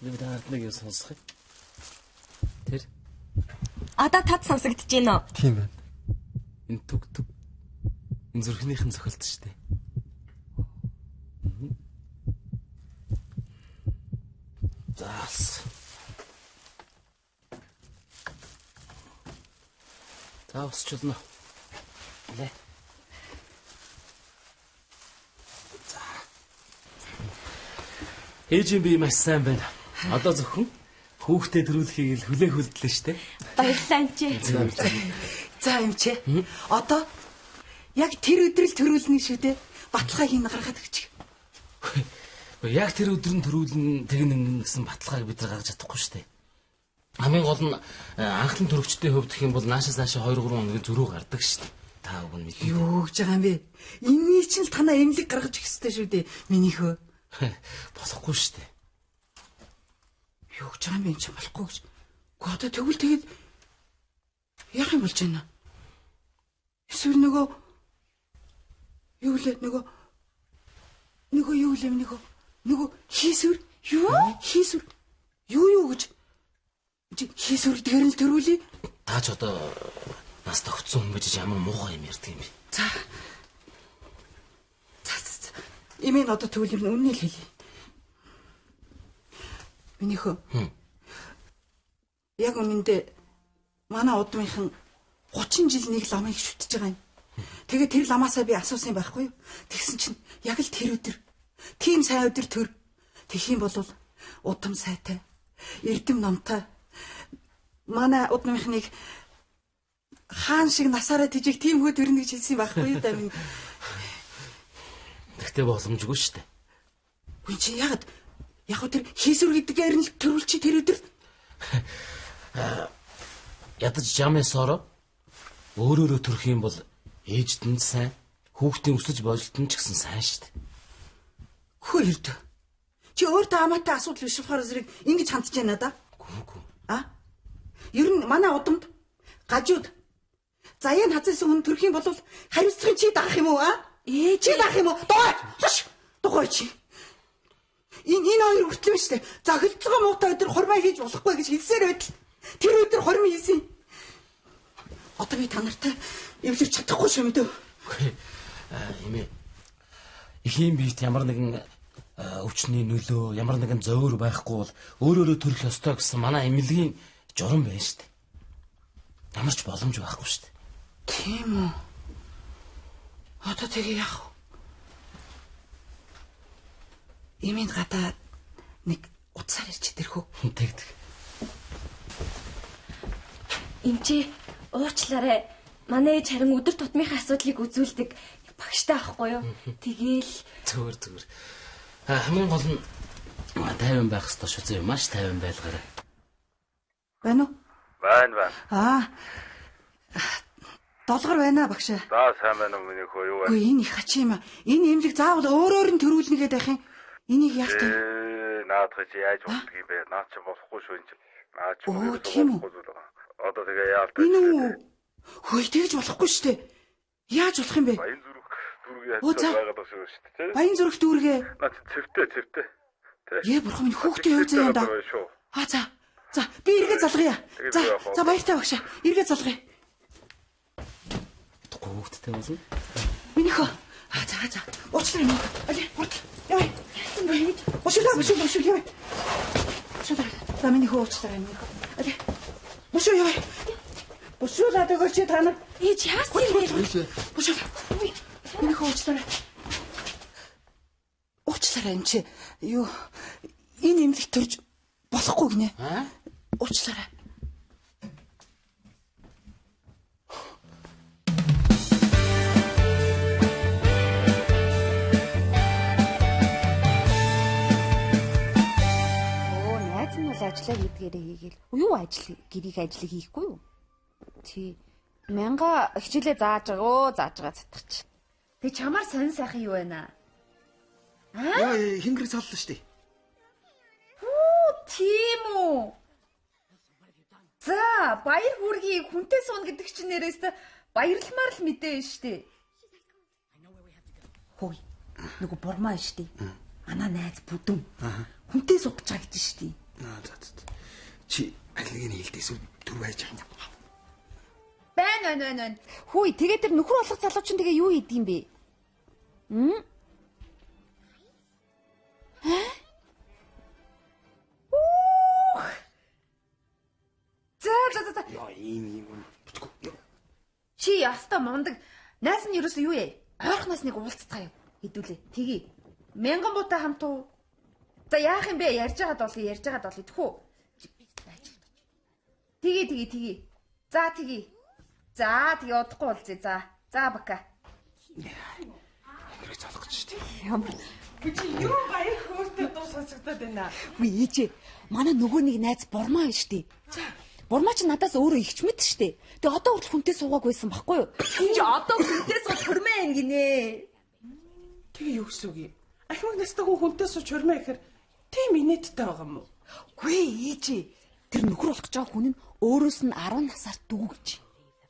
Би та нарт нэг юм сонсох юм. Тэр. Одоо тод сонсогдож байна уу? Тийм байна. Энэ түг түг. Энэ зүрхнийхэн цохилт шүү дээ. Заас. За усчлаа. Лээ. За. Ээж би маш сайн байна. Одоо зөвхөн хүүхдээ төрүүлэхийг л хүлээх үлдлээ штэ. Баярлалаа эмчээ. За эмчээ. Одоо яг тэр өдөр л төрүүлнэ шүү дээ. Баталгааг ин гаргаад өгч. Яг тэр өдөр нь төрүүлнэ тэгнэ гэсэн баталгааг бид нар гаргаж чадахгүй штэ. Хамгийн гол нь анхлан төрөгчдийн хувьд гэх юм бол наашаас наашаа 2 3 хоногийн зөрүү гардаг штэ. Та уг нь мэднэ. Юу гэж байгаа юм бэ? Энийний чинь л танаа эмнэлэг гаргаж өгөх ёстой шүү дээ. Минийхөө. Болохгүй штэ. Юу гэж байгаа юм бэ чи болохгүй гэж. Гэхдээ одоо тэгвэл тэгээд яах юм болж байна? Эсвэл нөгөө юу лээ нөгөө юу лээ нөгөө хийсвэр юу хийсвэр юу гэж хийсвэр дээр нь төрүүлээ. Та ч одоо нас тогтсон хүн гэж ямар муухай юм ярьдаг юм бэ? За. За. Имэн одоо тэгвэл юм үннийг л хэлье. Минийхөө. Яг үнэндээ манай удмынхан 30 жил нэг ламыг шүтэж байгаа юм. Тэгээ тэр ламаасаа би асуусан юм байхгүй юу? Тэгсэн чинь яг л тэр өдөр тийм сайн өдөр төр. Тэгэх юм бол удам сайтай, эрдэм номтой. Манай удмынхныг хаан шиг насаараа тэжих тийм хөө төрнө гэж хэлсэн байхгүй юу да минь. Тэгтээ боломжгүй шүү дээ. Үгүй чи яагаад яг тэр хийсвэр гэдгээр нь л төрүүлчих тэр өдөр. Ядаж жамын сороо өөрөөрөө төрөх юм бол ээжд нь сайн, хүүхдийн өсөж божилт нь ч гэсэн сайн шүү дээ. Хөө эрдэ. Чи өөртөө хамаатай асуудал биш болохоор зэрэг ингэж хандж байна да? Үгүй. А? Ер нь манай удамд гажууд заяа хазайсан хүн төрөх юм бол хариуцлагыг чи даах юм уу а? Ээж чи даах юм уу? Дугай. Хош. Дугай чи. Энэ хоёр хүртэл биш үү? Зохилдлого муутай өдөр хурмаа хийж болохгүй гэж хэлсээр байтал тэр өдөр хурим хийсэн. Одоо би та нартай эвлэрч чадахгүй шүү мэдээ. Эмээ. Эхийн биет ямар нэгэн өвчний нөлөө, ямар нэгэн зовөр байхгүй бол өөрөөрөө төрөх ёстой гэсэн манай эмнэлгийн журам байна шүү дээ. Ямар ч боломж байхгүй шүү дээ. Тийм үү? Одоо тэгээ яах вэ? Эмийн гадаа нэг утсаар ирж идэрхүү. Тэг тэг. Эмчээ уучлаарай. Манай ээж харин өдөр тутмынхаа асуудлыг үзүүлдэг багштай аахгүй юу? Тэгээл зүгээр. Хамгийн гол нь тайван байх ёстой шүү зөө. Маш тайван байлгаарай. Байна уу? Байна. Аа. Долгор байна багшаа. За сайн байна уу миний хөө юу вэ? Үгүй энэ их хачин юм аа. Энэ эмнэлэг заавал өөрөөр нь төрүүлнэ гэдэг байх юм. Энийг яах вэ? Наадах чи яаж болдго юм бэ? Наад чи болохгүй шүү энэ чи. Наад чи болохгүй зүйл байгаа. Одоо тэгээ яалт. Энэ үү? Хөөе тэгж болохгүй шүү дээ. Яаж болох юм бэ? Баян зүрх дүүргийн хавцаа байгаад байгаа шүү дээ. Баян зүрх дүүргээ. Наад чи цэвтэй. Тэ. Ээ бурхан минь хүүхдийн хувь заяа даа. Аа за. За би эргээ залгая. За баяртай багшаа. Эргээ залгая. Хүүхдтэй болно. Минийхөө. Аа за. Уучлаарай минь. Али хурд. Яваа. Яасан бэ гэж? Бушуулаа. Яваа. Бушуулаа. За минийхөө уучлаарай минийхөө. Али. Бушуу яваа. Бушуулаад өгөөч та нар. Ээж яасан юм бэ? Бушуулаа. Минийхөө уучлаарай. Уучлаарай юм чи. Юу энэ эмнэлэг төрж болохгүй гинэ. Аа? Уучлаарай. Ажлаа хийдгээрээ хийгээл. Юу ажил гэрийг ажлыг хийхгүй юу? Тий. Мянга хичээлээ зааж байгаа цатгач. Тэг чамаар сонь сайхан юу байна? Аа? Яа, хингэр саллаа штэ. Хүү, тийм үү? За, баяр хүргэе хүнтэй суuna гэдэг чинь нэрээс баярламаар л мэдээ штэ. Хөөе. Нөгөө бурмаа штэ. Манай найз бүдэн. Хүнтэй суух гэж байгаа гэж штэ. Аа за за. Чи аль нэг нь хэлдэг эсвэл түр байж байгаа юм. Байна байна байна байна. Хүй, тэгээ тэр нөхөр болох залуу чинь тэгээ юу хийдэг юм бэ? Хм? Үх. За за за. Яа, ийм юм битгүй. Чи ястаа мундаг. Найз нь ерөөсөө юу яа? Ойрхоноос нэг уулзцгаая. Хэдүүлээ. Тэгье. Мянган буутай хамт уу? За яах юм бэ? Ярьж байгаад болъё, ярьж байгаад болъё. Тэхүү. Тэгье, тэгье, тэгье. За тэгье. За тэгье удахгүй уулзъя. За. За бака. Хэрэг залах гэж шүү дээ. Ямар Чи юу баяр хөөртэй дуу сонсогдоод байна. Үгүй ээжээ. Манай нөгөө нэг найз Бурмаа байна шүү дээ. Бурмаа чи надаас өөрөө ихч мэд шүү дээ. Тэгээ одоо хүртэл хүнтэй суугааг байсан байхгүй юу? Чи одоо хүнтэй сууж хөрмөө юм гинэ. Тэгээ юу гэсэн үг юм? Ахмаг настай хүн хүнтэй сууж хөрмөө гэхээр тийм инээдтэй байгаа юм уу? Үгүй ээжээ. Тэр нөхөр болох гэж байгаа хүн нь өөрөөс нь 10 насаар дүү гэж.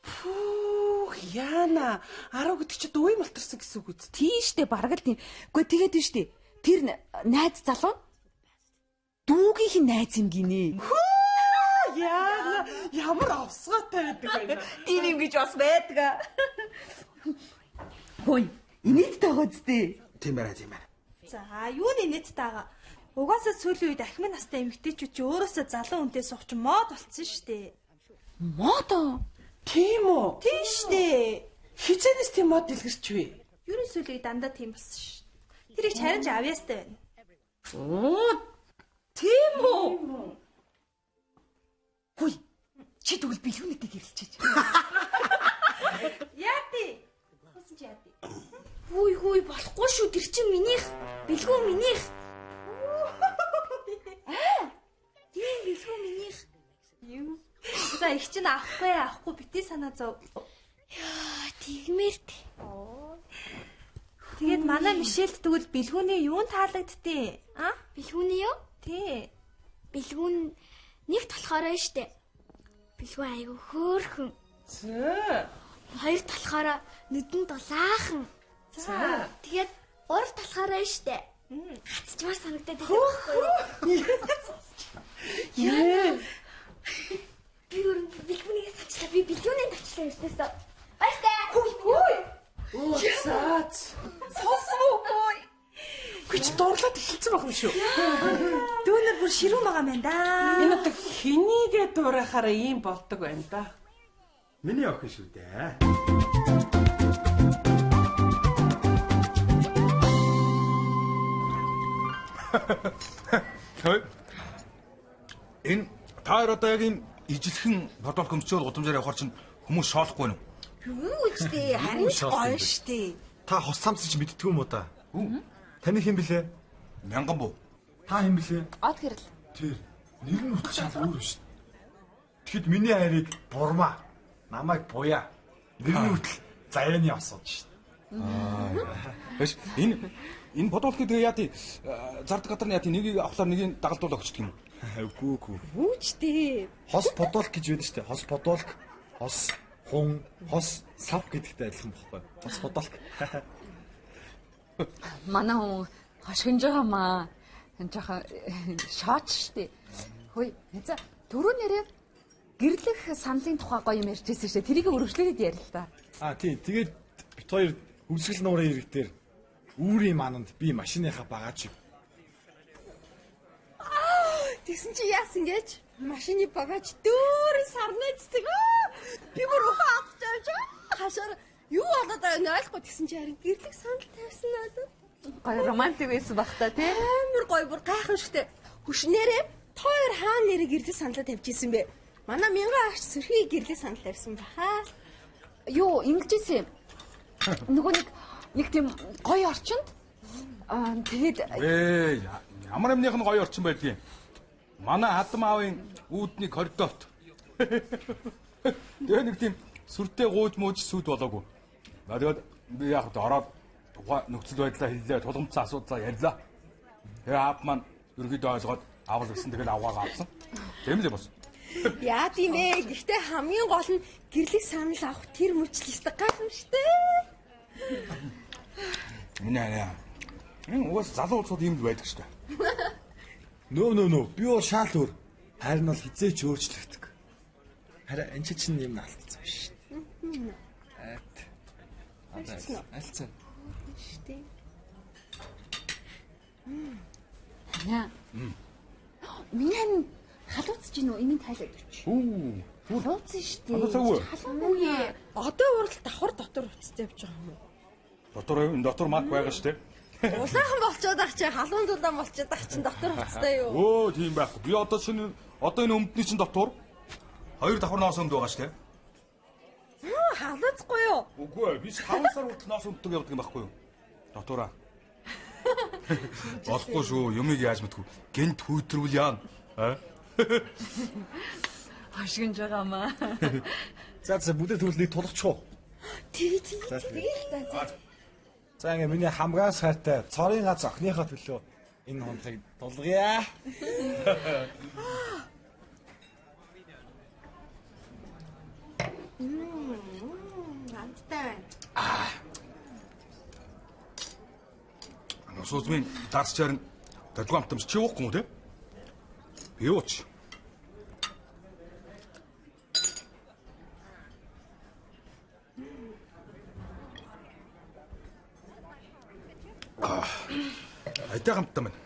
Пүүх, Яна 10 гэдэг чи дүү юм алтарсан гэсэн үг үст. Тийм штэ, бараг л тийм. Үгүй тэгээд тийм штэ. Тэр найз залуу нь дүүгийнх нь найз юм гинэ. Хүү, Яна ямар овсгоотой байдаг байна. Тийм юм гэж бас байдаг. Хөөе, инээдтэй байгаа зү. Тийм байна, тийм байна. За, юуны инээдтэй байгаа? Угаасаа сүүлийн үед ахмад настай эмэгтэйчүүд чи өөрөөсөө залуу хүнтэй суух чи мод болцсон шүү дээ. Мод уу? Тийм үү? Тийм шүү дээ. Хизэнээс тийм мод дэлгэрч вэ? Ер нь сүүлийн үед дандаа тийм болсон шүү. Тэрийг ч харин ч авьяастай байна. Оо, тийм үү? Хөөе, чи тэгвэл бэлгүүнэтэй гэрэлчээч. Яа тий? Хүсэн чи яа тий? Хүй хүй болохгүй шүү. Тэр чинь минийх. Бэлгүү минийх. Тийм бэлгүү минийх. Юу? За их чинь авахгүй авахгүй бити санаа зов. Яа, тэгмээр тий. Тэгээд манай Мишельд тэгвэл бэлгүүний юун таалагдтыг? А? Бэлгүүний юу? Тий. Бэлгүүн нэгт болохоор штэ. Бэлгүү айгүй хөөрхөн. Зөө. Хоёр талахаараа нүдэн дулаахан. За. Тэгээд гурав талахаараа штэ. Гацчмаар санагдаад байдаг байхгүй юу? Яа. Би өөр бэлгүүнийгээ санчлаа. Би бэлгүүнээ тачлаа ердөөсөө. Баяртай. Хүй хүй. Оо, заа. Сонссон уу хөөе? Үгүй чи дурлаад эхэлсэн байх юм шүү. Дүүнер бүр ширүүн байгаа юм да. Энэ одоо хэнийгээ дуурайхаараа ийм болдог байна да. Миний охин шүү дээ. Энэ та хоёр одоо яг ийм ижилхэн бодолк өмчөөл гудамжаар явахаар чинь хүмүүс шоолохгүй нү? Юу ч дээ, харин ч гоё штэ. Та хос самсан чи мэддэггүй юм уу та? Таны хэн блэ? Мянган буу. Та хэн блэ? Од гэрэл. Тэр нэр нь хүртэл шал өөр шүү дээ. Тэгэхэд миний хайрыг Бурмаа, намайг Буяа. Нэр нь хүртэл Заяаны асуудал шүү дээ. Биш энэ бодолк гэдэг яа тий зардаг газар нь яа тий нэгийг авахлаар нэгийг дагалдуулаа өгчдөг юм. Үгүй үгүй. Юу ч дээ. Хос бодолк гэж байдаг шүү дээ. Хос бодолк, хос хун, хос сав гэдэгтэй адилхан бохгүй. Хос бодолк. Манай хүн хошигнж байгаа маа. Энэ жоохон шооч штэ. Хөөе, за түрүү нэрээ гэрлэх саналын тухай гоё юм ярьжсэн штэ. Тэрийг өргөжлүүлээд ярил л та. Аа тий, тэгээд бит хоёр хөвсгөл нуурын ирэг дээр үүрийн мананд би машиныхаа багаж Тэгсэн чи яасан гэж? Машины багаж дүүрэн сарны цэцэг. Би бүр ухаан алдчих юм чи. Хашаар юу болоод байгааг нь ойлгохгүй тэгсэн чи харин гэрлэх санал тавьсан надад. Гоё романтик байсан бах та тий. Амар гоё бүр гайхамшигтай. Хөшнөрөө та хоёр хаана нэрээ гэрлэх саналаа тавьж исэн бэ? Манай мянган агч сөрхий гэрлэх санал тавьсан баха. Юу ингэж исэн юм. Нөгөө нэг тийм гоё орчинд аа тэгээд Ямар юмных нь гоё орчин байдгийг. Манай хадам аавын үүдний коридорт. Тэгээ нэг тийм сүртэй гууж мууж сүд болоогүй. Тэгээд би яг л ороод тухай нөхцөл байдлаа хэллээ, тулгамдсан асуудлаа ярьлаа. Тэгээ аав маань ерөнхийдөө ойлгоод аавал гэсэн тэгэл аваагаа авсан. Тийм л болсон. Яа тийм ээ. Гэхдээ хамгийн гол нь гэрлэх санал авах тэр мөчл ёстой гайхамшигтай. Миний аа. Энэ угаас залуу улсууд ийм л байдаг шүү дээ. Нөө. Би бол шаал өөр. Хайр нь бол хизээч өөрчлөгдөг. Харин энэ чинь юм алдсан биш. Айт. Алдсан. Штэ. Яа. Миний харин халууц чинь үү? Энийг тайлаад өч. Үу. Халууцсан штэ. Халууцаагүй. Халуун. Одоо урал давхар дотор уцтай явж байгаа юм уу? Дотор энэ дотор мак байгаа штэ. Улаахан болчоод ах чи халуун дулаан болчоод ах чин дотор уцтай юу? Өө тийм байхгүй. Би одоо шинэ одоо энэ өмдний чинь дотор хоёр давхар ноос өмд байгаа штэ. Халууцгүй юу? Үгүй ээ, би 5 сар хүртэл ноос өмддөг явдаг юм байхгүй юу? Дотоораа. Болохгүй шүү. Юмыг яаж мэдгүй. Гэнт хүйтрүүл яана. Аа? Хошигнж байгаа маа. За за бүгдээ тэгвэл нэг тулгачих уу? Тэгээ тэгээ л та. За ингээ миний хамгаас хайртай цорын гац охиныхоо төлөө энэ хундлыг тулгая. Амттай байна. Носоозмын дарсчаар нь дажгүй амтамс чи уухгүй юм те? Би ууч. Айтай амттай байна.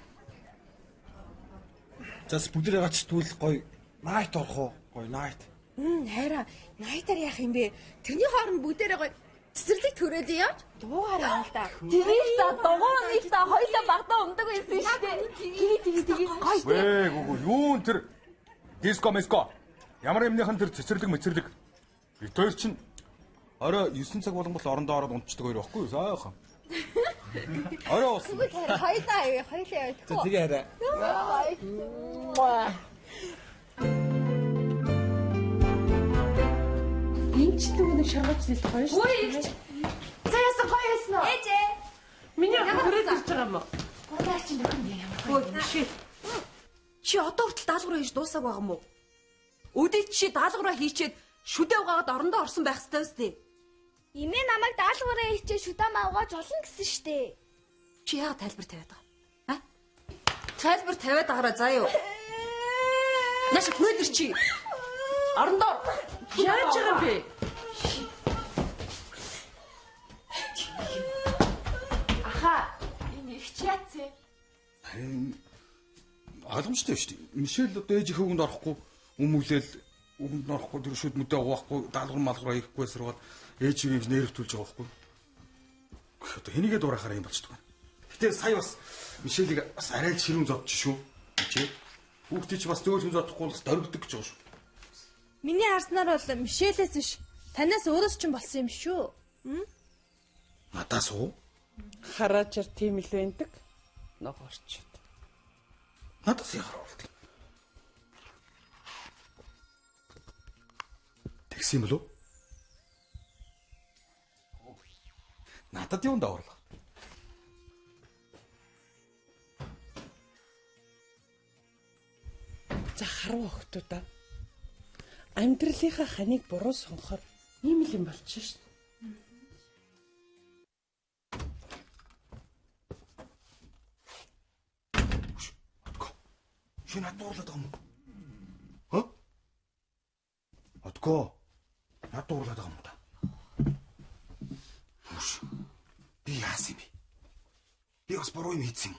За бүгдээ гач тэгвэл гоё найт орох уу? Гоё найт. Хайраа, найтар яах юм бэ? Тэрний хооронд бүгдээрээ гоё цэцэрлэг төрөөл явж дуугаар юм л да. Тэгээ л та дугуй нэг та хоёлаа багтаа ундаг байсан шүү дээ. Тэгээ тэгээ тэгээ гоё. Вэ гүгү юун тэр диско миско ямар юмныхан тэр цэцэрлэг мэцэрлэг бит хоёр чинь орой 9 цаг болон бол орондоо ороод унтчихдаг хоёр байхгүй юу? Сайхан. Орой уусан. Тэгвэл хайраа хоёлаа явъя, хоёлаа явъя. За тэгээ хараа. Энэ ч нөгөө нэг шаргууч зэлт гоё шүү. Үгүй их. За яасан гоё байсан уу? Ээжээ. Миний охин хүрээд ирж байгаа юм уу? Гурлаа чи нөхөн ямар Өө чи. Чи одоо хүртэл даалгавраа хийж дуусаагүй байгаа юм уу? Өдөө чи даалгавраа хийчээд шүдэ угаагаад орондоо орсон байх ёстой үстэй. Имээ намайг даалгавраа хийчээ шүдэ мавгааж олон гэсэн штэ. Чи яагаад тайлбар тавиад байгаа? А? Тайлбар тавиад байгаараа заа юу? Нааш хүрээд ир чи. Орондоо. Яаж байгаа юм бэ? Аха энэ их чи яатсан. Харин ойлгомжтой шүү дээ. Мишель одоо ээжийнхээ үгэнд орохгүй өмүүлээл үгэнд нь орохгүй тэр шүд мүдээ угаахгүй даалгавар малгавар хийхгүй сэргээд ээжийг ингэж нэрвтүүлж байгаа байхгүй. Одоо энийгээ дуурайхаар юм болчихдог байна. Гэтэ сая бас Мишелийг бас арай л ширүүн зодчих шүү. Чи хүүхдээ чи бас зөөлхөн зодохгүй бол бас дөрвдөг гэж байгаа шүү. Миний харснаар бол Мишелээс биш танаас өөрөөс ч болсон юм шүү. Надаас уу? Хараачаар тийм л байдаг. Ногоорчод. Надаас яхаар болдог. Тэгсэн юм болов? Надад юунд аварлаа? За харуу охтуудаа. Амьдралынхаа ханыг буруу сонгохоор ийм л юм болчих шин. Чи надад уурлаад байгаа юм уу? Хө? Отко. Надад уурлаад байгаа юм уу та? Хүш. Би яасан юм бэ? Би бас буруу юм хийсэн юм.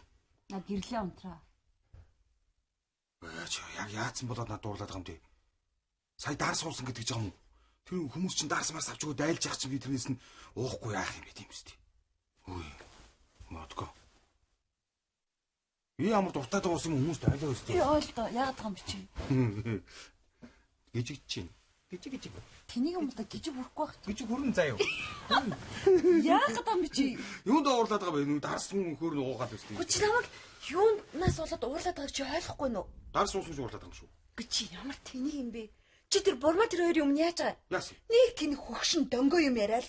На гэрлээ унтраа. Ээ чи яг яатсан болоод надад уурлаад байгаа юм бэ? Сая дарс уусан гэдэг ч юм уу? Тэр хүмүүс чинь дарс марс авч өгөө дайлж явах чинь би тэрнээс нь уухгүй яах юм бэ тийм үстэй. Үгүй. Модко. Би ямар дуртай дуусан юм хүмүүс дайлаа өстэй. Би ойлдоо. Яагаад байгаа юм бэ чи? Гижигч чинь. Гижиг гижиг. Тэнийг юм бол гижиг хүрхгүй байх. Гижиг хүрэн заяа. Яагаад байгаа юм бэ чи? Юунд уурлаад байгаа бэ? Дарс хүн хөр нь уугаад өстэй. Гү чи намайг юунаас болоод уурлаад байгааг чи ойлгохгүй нөө? Дарс уусан ч уурлаад байгаа юм шүү. Гү чи ямар тэнийг юм бэ? Чи тэр бурмаа тэр хоёрын өмнө яаж байгаа? Яасан? Нэг тэнэг хөгшин дөнгөө юм яриад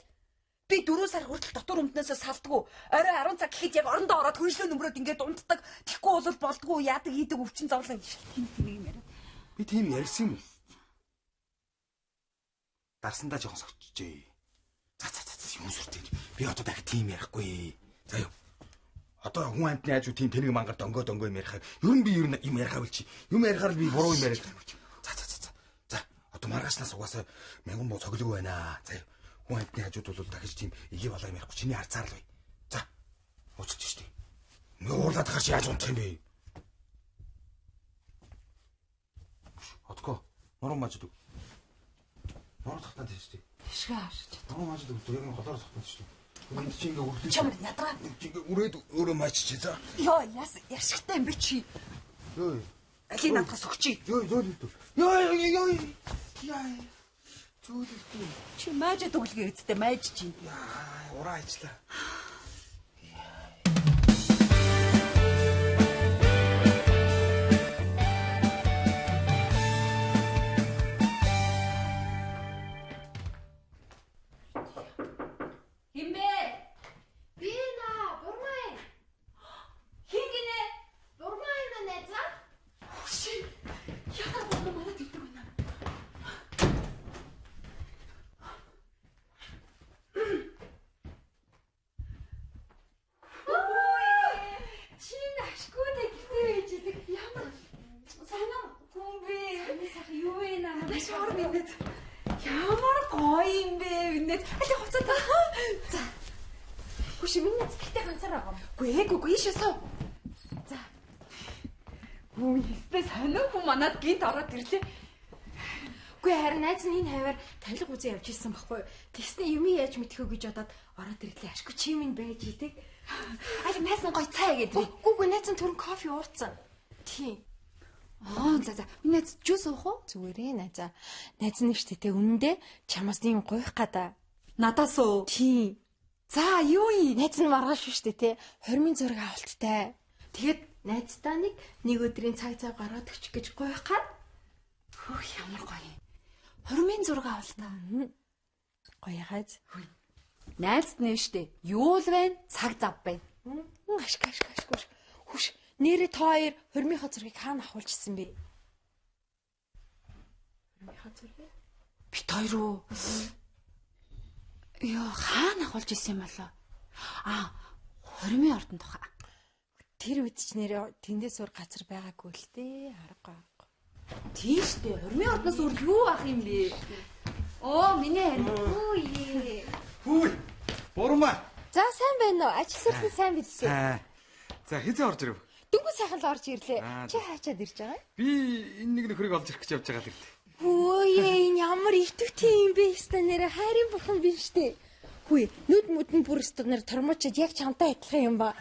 би 4 сар хүртэл дотор өмднөөсөө салдгүй. Орой 10 цаг гэхэд яг орондоо ороод хөншлөө нөмрөөд ингээд унтдаг. Тэгэхгүй бол болдгоо яадаг хийдэг өвчин зовлон гэж тэнэг тэнэг юм яриад. Би тийм ярьсан юм уу? Дарсандаа жоохон согтжээ. За за за за юм сүртэй. Би одоо дахид тийм ярихгүй. За юу. Одоо хүн амтны хажуу тийм тэнэг мангар донгоо донгоо юм ярихаар ер нь би ер нь юм ярихаа болчих. Юм ярихаар би буруу юм яриад байгаа юм. За за за. За одоо маргаашнаас угаасаа мянган буу цоглог байна. За хүн амтны хажууд бол дахиж тийм игээ болоо юм ярихгүй чиний харцаар л бай. За уучлж штий. Ингээ уурлаад хаар чи яаж унтах юм бэ? Отко нуруу маждаг. Нуруу цахтаа тийш штий. Шишгэ харж. Нуруу маждаг яг нэг голоор цахтаа тийш штий. Энд чи ингээ үрлээ. Чамд ядраа. Чи ингээ үрээд өөрөө маччих за. Йоо, яс яшигтай юм бэ чи? Йоо. Алийг надаас өгчий. Йоо, зөөлөлтөө. Йоо, йоо, йоо. Яа. Зөөлөлтөө. Чи маажад өглөг эцтэй мааж чи. Яа, ураа ажиллаа. Манад гинт ороод ирлээ. Үгүй харин найз нь энэ хаваар тавилга үзээ явж ирсэн байхгүй юу? Тэгснэ юм яаж мэдхөө гэж бодоод ороод ирлээ. Ашгүй чи минь байж идэг. Аль найз нь гой цай гэдэг. Үгүй үгүй найз нь түрэн кофе ууцсан. Тийм. Аа за за. Миний найз жуус уух уу? Зүгээрээ найзаа. Найз нь штэ тэ үнэндээ чамаас ийм гуйх гада. Надаас уу? Тийм. За юу юм? Найз нь маргааш штэ тэ хормын зураг авалттай. Тэгээд найздаа нэг өдрийн цаг зав гаргаад өгчих гэж гуйх гад. Хөөх ямар гоё юм. Хормын зураг авалтаа. Гоё хаз. Найзд нэ штэ. Юу л вэ? Цаг зав байна. Ашиг ашиг ашиг. Хүш нэрээ та хоёр хормынхоо зургийг хаана авахулчихсан бэ? Хормынхоо зургийг бит хоёр уу? Йоо хаана авахулж исэн юм болоо? Аа, хормын ордонд баха. Тэр үед ч нэрээ тэндээс өөр газар байгаагүй л дээ. Аргагүй аргагүй. Тийм штэ. Хормын ордноос өөр юу ах юм бэ? Оо, миний харин. Үе. Хүй. Бурмаа. За сайн байна уу? Ажил суртал сайн биз дээ. За хизээ орж ирэв. Дөнгөж сайхан л орж ирлээ. Чи хаачаад ирж байгаа юм? Би энэ нэг нөхрийг олж ирэх гэж явж байгаа л ирлээ. Хөөе, энэ ямар итгэвтэй юм бэ? Ста нэрээ хайрын бурхан биш штэ. Хүй, нүд мүд нь бүр өстө нэр тормоочод яг чамтай адилхан юм ба.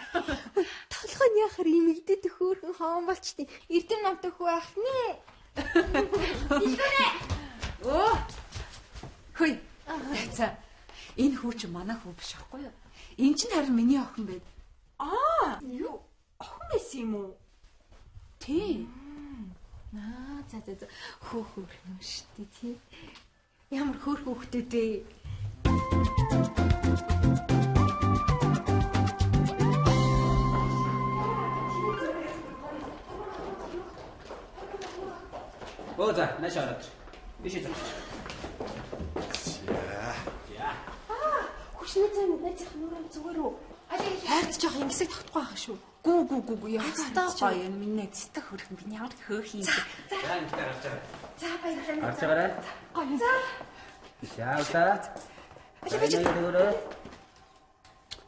Толгой нь яхаар имэгдэд хөөрхөн хоон болчтой. Эрдэм намтай хүү ах нэ. Дэлгүүрээ. Оо. Хүй. За. Энэ хүү чи манай хүү биш аахгүй юу? Энэ чинь харин миний охин байд. Аа, юу? Охин байсан юм уу? Тийм. Аа, за за за. Хөө хөөрхөн штэ тий. Ямар хөөрхөн хүүхдүүд вэ? Оо за, нааш ороод. Ийшээ зогсож. За. Аа, хүч найз найзынх нүрээ зүгээр үү? Хайрт жоох ингэсэг тогтохгүй байх шүү. Гүү гүү гүү гүү ястаа гоё юм миний найз өстө хөрхөн би ямар хөөх юм бэ. За, ингэ гарч байгаа. За баярлалаа. Гарч байгаарай. Гоё. За. За удаа. Аль байж. Тэгвэрээ.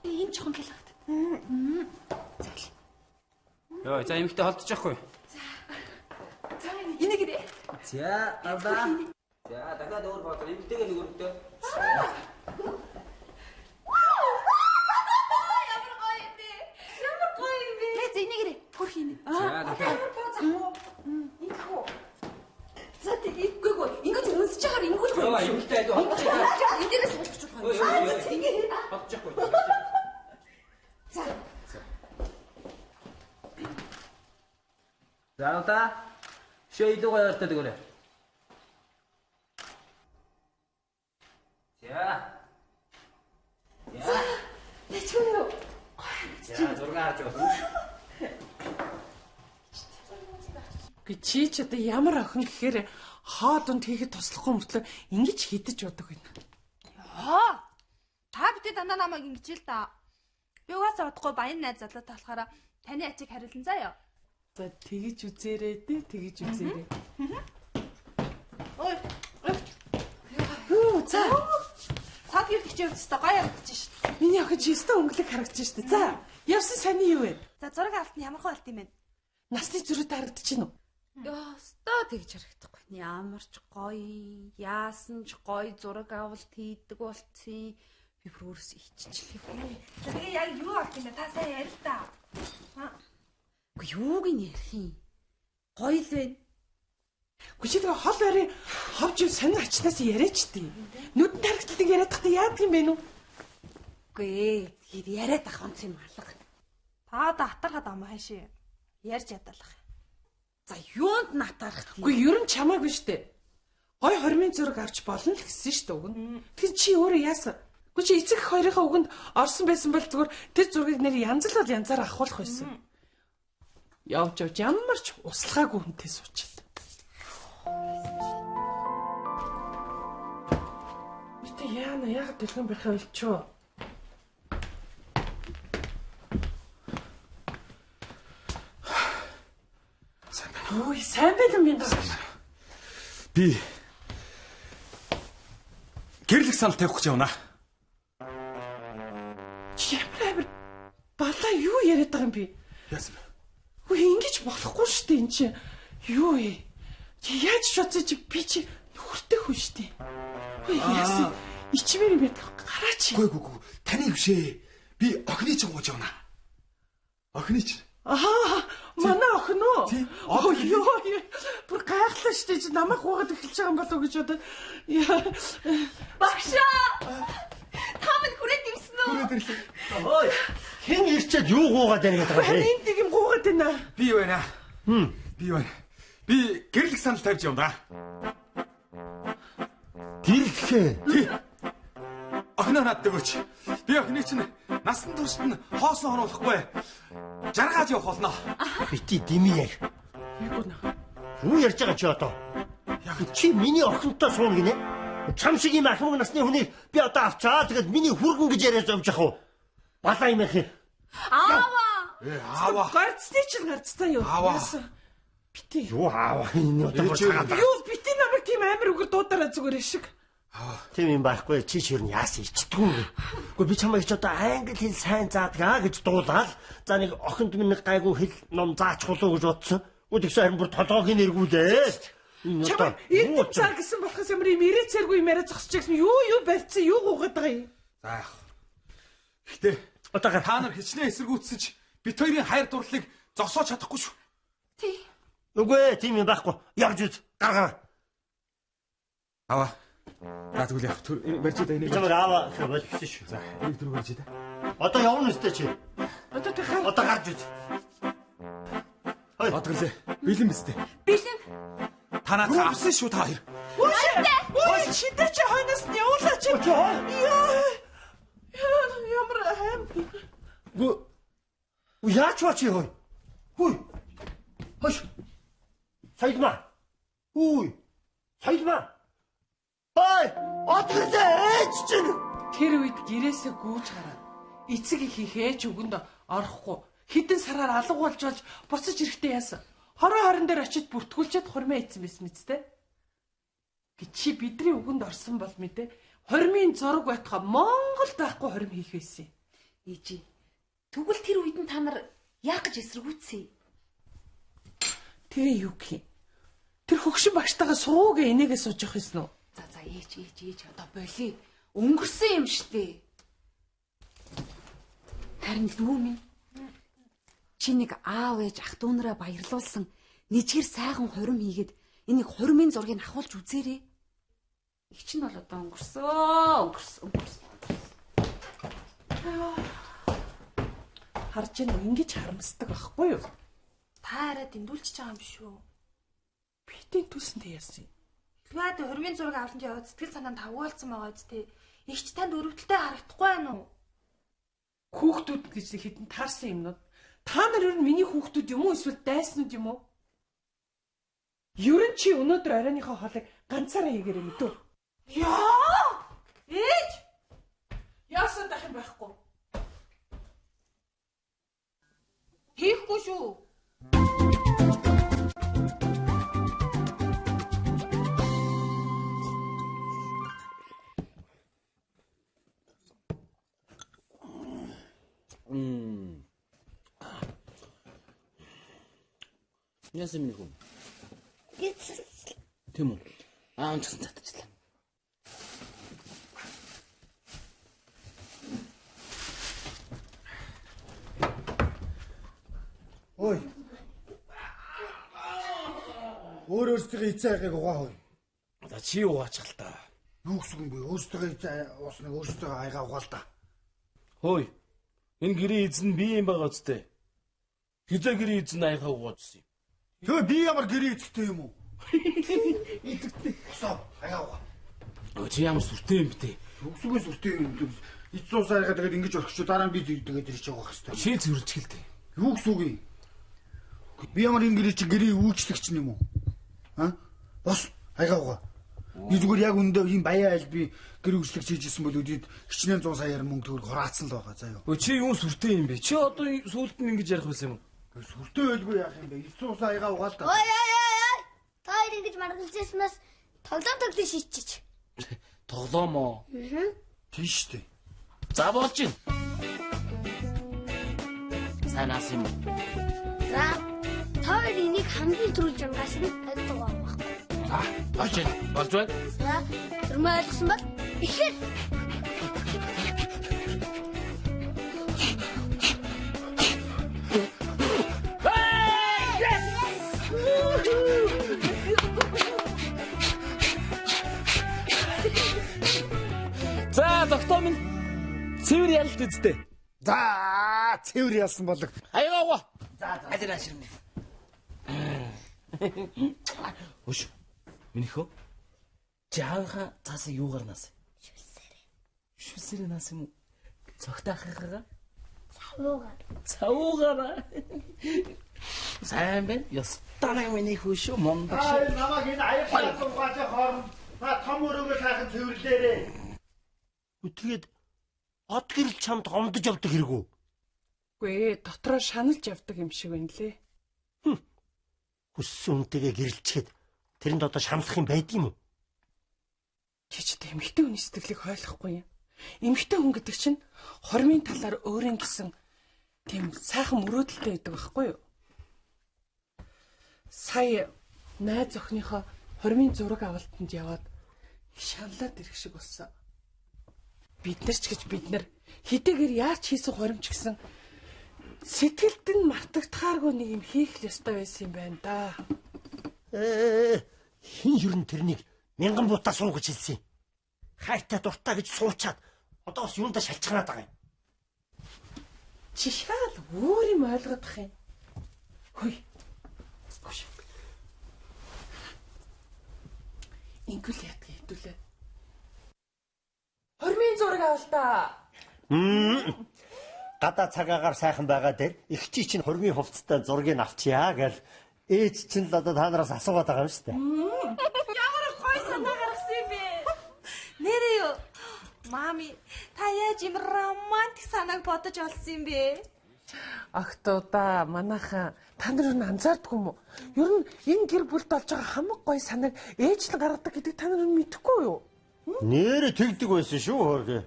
Ийм жоохон гэлэгт. За. Йоо, за эмэгтэй холдож явахгүй. За. За энийг ирээ. За, аваа. За, дахиад өөр бооцоо эмэгтэйгээ нүгөрдөө. Ямар гоё юм бэ? Ямар гоё юм бэ? Найз энийг ирээ. Хөрх ийн. За, дахиад. Ямар бооц ах уу? Ингэх үү? За тэггүй гоо. Ингэж үнсэж чагаар ингүүл Йоо, эмэгтэй айдуу холдож байгаа. Энэ дээрээс суулгах юм. За, ингэ. Холдож явахгүй. За. За, удаа. Шээ илүү гоё ойртоод өгөөрэй. За. За. Тэчгүй юу? За, зураг харж байна. Гэ чи ч одоо ямар охин гэхээр хоол унд хийхэд туслахгүй мөртлөө ингэж хідэж удаг байна. Яа. Та битээ дандаа намайг ингэж л да. Би угаасаа удахгүй баян найз залуутай болохоор таны ачийг хариулан заяа. За тэгэж үзээрэй дээ, тэгэж үзээрэй. Ой. Хүү за. Цаад гэрэлтэж явчихсан гоё харагдчих шин. Миний охин чи өстө өнгөлөг харагдаж штэ. За, явсан саний юу вэ? За зураг авалт нь ямар хөө алт юм бэ? Насны зөрүүтэй харагдаж байна уу? Ёстой тэгж харагдахгүй. Ямар ч гоё, яасан ч гоё зураг авалт хийдэг болцсон. Би бүр өөрөөсөө иччихлээ. За тэгээ яг юу авт юм бэ? Та сайн ярил та. Үгүй юуг нь ярих юм? Гоё л байна. Үгүй чи тэгээ хол ойрын ховж сонин ачнаас яриач тий. Нүдэн тархиталтыг яриад тахта яадаг юм бэ нү? Үгүй ээ. Тэгэхээр яриад ах онц юм алга. Та одоо атархад ам хаашаа. Ярьж ядалах. За юунд натарах тийм. Үгүй ер нь чамаагүй штэ. Гой хормын зураг авч болно л гэсэн штэ уг нь. Тэгэхээр чи өөрөө яасан? Үгүй чи эцэг эх хоёрынхаа үгэнд орсон байсан бол зүгээр тэр зургийг нэр янз л бол янзаар авахулах байсан. Явж явж ямар ч услахаагүй хүнтэй суучаад. Гэтэ яана яагаад дэлгэн барихаа болчихоо. Сайн байна. Ой, сайн байлаа минь. Би гэрлэх санал тавих гэж явна. Чи ямар амир балаа юу яриад байгаа юм бэ? Яасан бэ? Үгүй ингэж болохгүй шүү дээ эн чи. Юу вэ? Чи яаж ч бодсон чи би чи нөхөртэй хүн шүү дээ. Үгүй яасан? Ичмээр юм байдаг гараач. Үгүй үгүй үгүй. Таны бишээ. Би охины чинь гууж явна. Охины чинь. Аа, манай охин уу? Тий. Оо ёо. Бүр гайхлаа шүү дээ. Чи намайг хуугаад эхэлж байгаа юм болов уу гэж бодоод. Яа. Багшаа! Та минь хүрээд ирсэн үү? Хүрээд ирлээ. Ой, хэн ирчээд юу гуугаад байна гэдэг Харин юм бэ? энд нэг юм гуугаад байна. Би юу байна? Би юу байна? Би гэрлэх санал тавьж явна. Гэрлэхээ. Тий. Охиноо надад өгөөч. Би охины чинь насан туршид нь хоосон оруулахгүй. Жаргааж явах болно. Бити дими яар. Яг үнэ. Юу ярьж байгаа чи одоо? Чи миний охинтой сууна гинэ? Чам шиг юм ахмаг насны хүнийг би одоо авчаа тэгээд миний хүргэн гэж яриад зовж явах уу? Балаа юм яах юм? Аава! Э аава. Гарцны чинь гарцтай юу? Аава. Яасан? Бити. Юу аава энэ одоо бүр Ээж. цагаан. Юу бити намайг тийм амар үгээр дуудараа зүгээр шиг. Тийм юм байхгүй чи ч ер нь яасан ичдэггүй юм. Гэхдээ би чамайг ч одоо англи хэл сайн заадаг аа гэж дуулаад за нэг охинд минь нэг гайгүй хэл ном заачих болов уу гэж бодсон. Үгүй тэгсэн харин бүр толгойг нь эргүүлээ. Энэ одоо Чамайг эрдэм цаа гэсэн болохоос ямар юм ирээцээргүй юм яриа зогсож гэсэн юу юу барьцсан юу гуугаад байгаа юм. За яах. Гэтэ одоо гар та нар хичнээн эсэргүүцсэн ч бит хоёрын хайр дурлалыг зогсоож чадахгүй шүү. Тий. Үгүй ээ, тийм юм байхгүй. Явж үз. Гар гар. Аваа. За тэгвэл яах төр барьж да Би энийг. чамайг аава гэхээр болчихсон шүү. За энийг түр барьж да. Одоо явна үстэй чи. Одоо тэг хар Одоо гарч үз. Одоглээ. Бэлэн биз дээ. Бэлэн. Та надад авсан шүү та хоёр. Ой чидэ чи хойноос нь явуулаа чи. Яа. Яа, Ямар аим. Үгүй. Яач ба чи хой? Хүй. Хош. Соёлмаа. Хүй. Соёлмаа. Хой. Одоглээ ээж чинь. Тэр үед гэрээсээ гүйж гараад эцэг их ээж үгэнд орохгүй хідэн сараар алга болж болж буцаж ирэхдээ яасан. Хорон хорон дээр очиж бүртгүүлчихэд хурмаа ийцэн байсан мэт те. Гэ чи бидний үгэнд орсон бол мэдээ хормын зураг байтугай Монголд байхгүй хорим хийх байсан юм. Ээжи. Тэгвэл тэр үед нь та нар яах гэж эсэргүүцсэн юм? Тэгээ юу гэх юм? Тэр хөгшин багштайгаа суугээ энийгээ сууж явах юмсан уу? За за ээж ээж ээж одоо болий. Өнгөрсөн юм штэ. Харин дүү минь чи нэг аав ээж ах дүү нараа баярлуулсан нэжгэр сайхан хурим хийгээд энийг хуримын зургийг авахулж үзээрэй. Их чинь бол одоо өнгөрсөө өнгөрсөн өнгөрсөн. Харж гин үү ингэж харамсдаг байхгүй юу? Та арай дэндүүлчихэж байгаа юм шүү. Битэн төлсөндөө яасан юм? Хэлмээд хормын зураг авалтанд яваад сэтгэл санаа нь тавгуулсан байгаа үст тэ. Игч танд өрөвдөлтэй харагдахгүй байна уу? Хүүхдүүд гэж хитэн таарсан юмнууд. Та нар ер нь миний хүүхдүүд юм уу эсвэл дайснууд юм уу? Ер нь чи өнөөдөр оройныхоо хоолыг ганцаараа хийгээрэй мэдүү. Яа! Ээж! Яасан дах юм байхгүй. шүү. Яасан минь хүн? Тийм үү? Аа онцгой татчихлаа. Ой. Өөр өөрсдийнхээ эцээ айгыг угаа хой. За чи угаачих л та. Юу гэсэн юм бэ? Өөрсдийнхээ эцээ усныг өөрсдөө айгаа угаа л та. Хөөе. Энэ гэрийн эзэн би юм байгаа үстэй. Хизээ гэрийн эзэн айгаа угаажсэн юм. Тэгээ би ямар гэрийн эзэгтэй юм уу? Эзэгтэй. Босоо айгаа угаа. Өө чи ямар сүртэй юм бэ те? Юу гэсэн үг сүртэй юм? Эц уус айгаа тэгээд ингэж орхичих дараа нь би тэгээд ирж байгаа хэвээр. Чи цэвэрлчих л дээ. Юу гэсэн үг юм? Би ямар энэ гэрээ чи гэрээ үйлчлэгч юм уу? А? Бос айгаа угаа. Би зүгээр яг үндэ ийм баяа айл би гэр үйлчлэгч хийжсэн бол өдөрт хичнээн 100 саяар мөнгө төгрөг хураацсан л байгаа заа юу. Өө чи юун сүртэй юм бэ? Чи одоо сүүлд нь ингэж ярих байсан юм уу? Сүртэй байлгүй яах юм бэ? Эц уус айгаа угаа л да. Ой ой ой ой. Та хоёр ингэж маргалж яснаас тоглоом тоглож шийдчих. Тоглоом уу? Аа. Тийм шүү дээ. За болж байна. Сайн аас юм уу? За. Та хоёр энийг хамгийн түрүүлж ангаас нь ойлгох байхгүй. За, болж байна. Болж байна. За, өрмөө ойлгосон бол эхэл. За, зогтоо минь цэвэр ялалт үсттэй. За, цэвэр ялсан болог. Аягаа угаа. За, за. Аль аширнэ. Өш. Минийхөө. Чи аавынхаа цаасыг юугаар наасан? Шүлсээрээ. Шүлсээрээ наасан юм уу? Цогтой ахыхаа? Цавуугаар. Цавуугаараа. Сайн байна. Ёстой нэг миний хүү шүү, мундаг шүү. Аа, намайг энэ аяг угааж хоорно. Та том өрөөгөө сайхан цэвэрлээрээ. Тэгээд од гэрэл чамд гомдож явдаг хэрэг үү? Үгүй ээ, дотроо шаналж явдаг юм шиг байна лээ. Хүссэн үнтэйгээ гэрэлчгээд тэрэнд одоо шаналх юм байд юм уу? Чи ч одоо эмэгтэй хүний сэтгэлийг ойлгохгүй юм. Эмэгтэй хүн гэдэг чинь хормын талаар өөрийн гэсэн тийм сайхан мөрөөдөлтэй байдаг байхгүй юу? Сая найз охиныхоо хормын зураг авалтанд яваад шаналаад ирэх шиг болсон. Бид нар ч гэж бид нар хэдийгээр яаж хийсэн хоримч гэсэн сэтгэлд нь мартагдахааргүй нэг юм хийх л ёстой байсан юм байна да. Хин ер нь тэрнийг мянган буутаа суу гэж хэлсэн юм. Хайртай дуртай гэж суучаад одоо бас юундаа шалчханаад байгаа юм. Чи шаал өөр юм ойлгодох юм. Хөөе. Хөш. Ингүүл ятг хэдүүлээ. Хормын зураг авал та. Гадаа цагаагаар сайхан байгаа дээр их чи чинь хормын хувцастай зургийг авчиа гэл ээж чинь л одоо та нараас асуугаад байгаа юм шүү дээ. Ямар гой санаа гаргасан юм бэ? Нэрээ юу? Мами, та яаж юм романтик санааг бодож олсон юм бэ? Охтуудаа манайхан та нар юу анзаардгүй юм уу? Ер нь энэ гэр бүлд болж байгаа хамаг гой санааг ээж л гаргадаг гэдэг та нар мэдэхгүй юу? Нэрээ тэгдэг байсан шүү хөөргөө.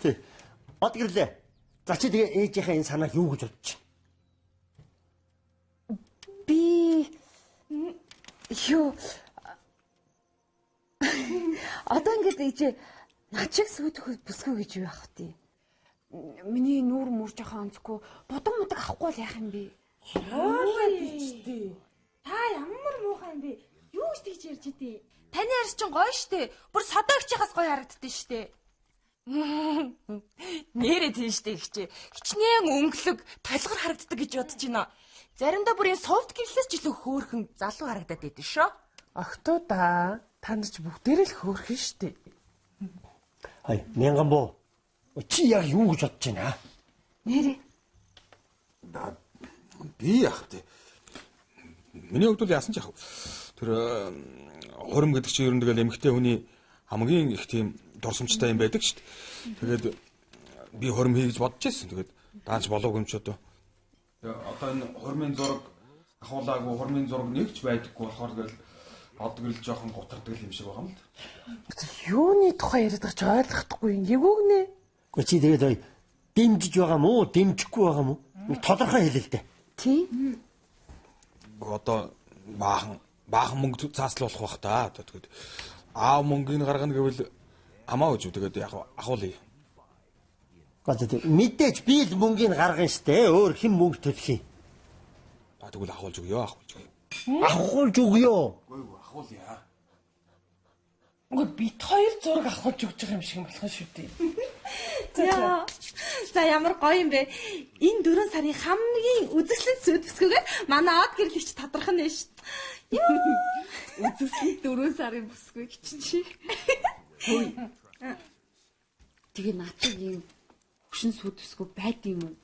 Тий. Од гэрлээ. За чи тэгээ ээжийнхээ энэ санааг юу гэж бодож байна? Би юу одоо ингэж ээжээ начиг сүйдэх бүсгүй гэж юу яах вэ? Миний нүүр мүр жоохон онцгүй будан мудаг авахгүй бол яах юм бэ? Яалаа бичтэй. Та ямар муухай юм бэ? Юу гэж тэгж ярьж идэв? Таны ярьс чинь гоё штэ. Бүр содоогчийнхаас гоё харагддээ штэ. Нэрээ тийм штэ ихчээ. Хичнээн өнгөлөг толгор харагддаг гэж бодож байна. Заримдаа бүр энэ сувд гэрлээс ч илүү хөөрхөн залуу харагдаад идэв шөө. Охтуудаа та нар ч бүгдээрээ л хөөрхөн штэ. Хай, мянган буу. Чи яг юу гэж бодож байна? Нэрээ. Би яах вэ? Миний хувьд бол яасан ч яах вэ? Тэр хурим гэдэг чинь ер нь тэгэл эмэгтэй хүний хамгийн их тийм дурсамжтай юм байдаг шүү дээ. Тэгээд би хурим хий гэж бодож байсан. Тэгээд даанч болоогүй юм чи одоо. Одоо энэ хурмын зураг ахуулаагүй хурмын зураг нэг ч байдаггүй болохоор тэгэл од гэрэл жоохон гутардаг юм шиг байгаа юм л. Юуны тухай яриад байгаа ч ойлгохгүй юм. Эвгүй нэ. Гэхдээ чи тэгээд ой дэмжиж байгаа мó, дэмжихгүй байгаа мó? Нэг тодорхой хэлээ л дээ. Тий. Одоо баахан мөнгө цааслуулах бах та. Одоо тэгээд аав мөнгийг гаргана гэвэл хамаа үгүй тэгээд яг ахуулъя. Гэхдээ мэдээж би л мөнгийг гаргана штэ. Өөр хэн мөнгө төлөх юм? А тэгвэл ахуулж өгөө, ахуулж өгөө. Ахуулж өгөө. Үгүй ахуулъя. Үгүй бит хоёр зураг ахуулж өгч байгаа юм шиг болох шүү дээ. За. За ямар гоё юм бэ? Энэ 4 сарын хамгийн үзэсгэлэнт сүд бүсгүйгээр манай од гэрлэгч тодорхой нэ шүү. Йоо. Үзэсгэлэнт 4 сарын бүсгүй чинь чи. Хөөе. Тэгээ наад чиг ийм хөшин сүд бүсгүй байд юм уу?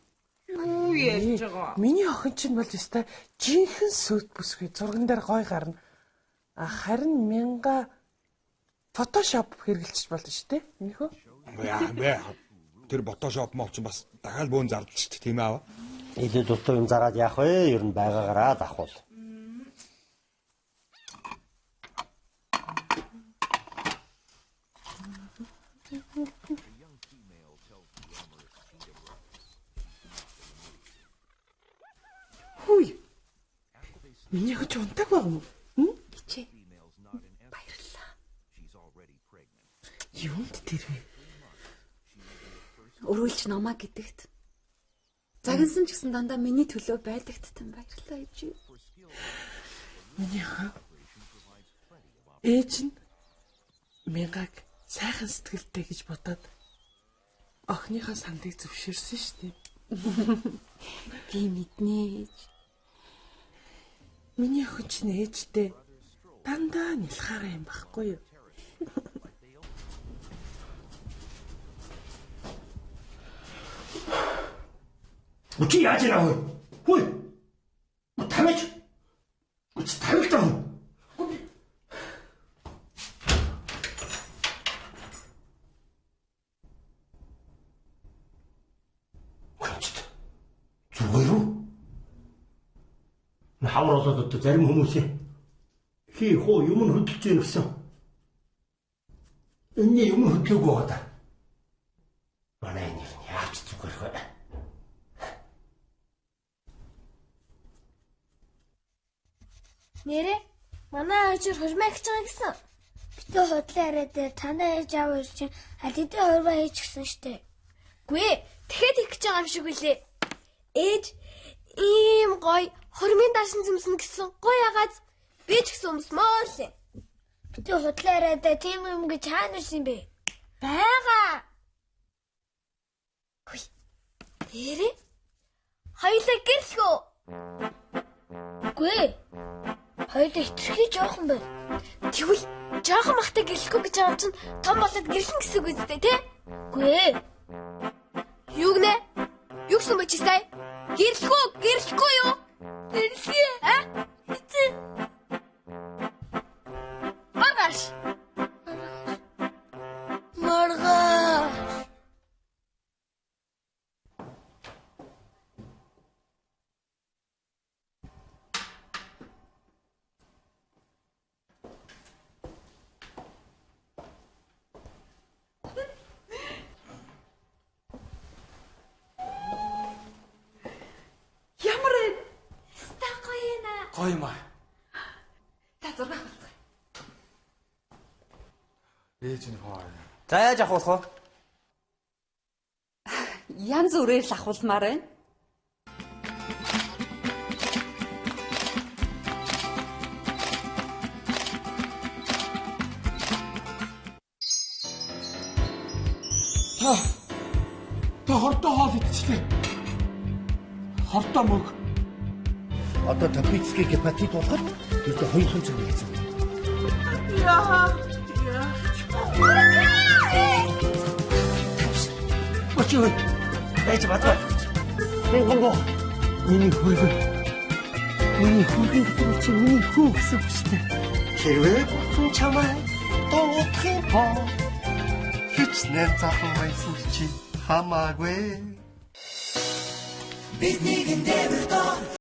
Юу ярьж байгаа? Миний охин чинь бол ёстой жинхэнэ сүд бүсгүй зурган дээр гой гарна. А харин мянга Photoshop хэрэглэж болно шүү дээ. Минийх үү? Яа бэ? Тэр Photoshop мов чинь бас дахиад бөөн зардал шүү дээ, тийм ээ аава. Илүү дутуу юм зараад яах вэ? Ер нь байгаагаараа л ахуул. Хүй. Миний охин ч унтаг байгаа юм уу? Ичээ. Баярлалаа. Юунд тэр вэ? Өрөөлж намаа гэдэгт. Загинсан ч гэсэн дандаа миний төлөө байдагт тань баярлалаа ээж. Миний охин. Ээж нь мянгаг сайхан сэтгэлтэй гэж бодоод охиныхоо сандыг зөвшөөрсөн шүү дээ. Би мэднэ ээж. Миний охин чинь ээжтэй дандаа нялхаараа юм байхгүй юу? Чи яаж яах вэ? Хүй. Тамиж. Чи тавилтаа. Зүгээр үү? Хавар болоод одоо зарим хүмүүсээ хий хуу юм нь хөдөлж гин гэсэн. Энэний юм хөдлөөгүй байгаа да. Манай энэ яаж зүгээр вэ? Нэрээ манай ээж хурмаа хийж байгаа гэсэн. Битүү худлаа яриад дээр танай ээж аав хоёр чинь аль хэдийн хурмаа хийж гисэн штэ. Гүй тэгэхэд хийх гэж байгаа юм шиг үлээ. Ээж ийм гоё хурмын даашин зөмснө гэсэн гоё ягааз би ч гэсэн өмсмөө лээ. Битүү худлаа яриад дээр тийм юм гэж хаана ирсэн юм бэ? Бага. Хүй. Нэрээ хоёлаа гэрлэхөө. Гүй. Хоёулаа хитрхи жоохон байна. Тэгвэл жоохон бахтай гэрлэхгүй гэж байгаа юм чинь том болоод гэрлэн гэсэн үг үстэй тий? Үгүй ээ. Юу гэнэ? Юу гэсэн бэ чи сая? Гэрлэхгүй, гэрлэхгүй юу? Гэрлэе. А? Хэцүү. Маргааш. Маргааш. Ямар вэ? Ста гоё нэ. Гоё юм аа. За зураг авах. Ээж нь хоо. За яаж ахуулах вэ? Янз бүрээр л ахуулмаар байна. Та хортой хоол идчихлээ. Хортой мөг. Одоо тропический гепатит болохоор ердөө 2 цаг нэгсэн. Яа. Очи ой. Байж бадгаа. Мянган боо. Миний хүргэн. Миний хүргэн гэдэг чинь миний хүү гэсэн үг шүү дээ. Хэрвээ бурхан чамайг дуудах юм бол хичнээн залуу байсан чи хамаагүй. Бид нэгэн дээвэр доор.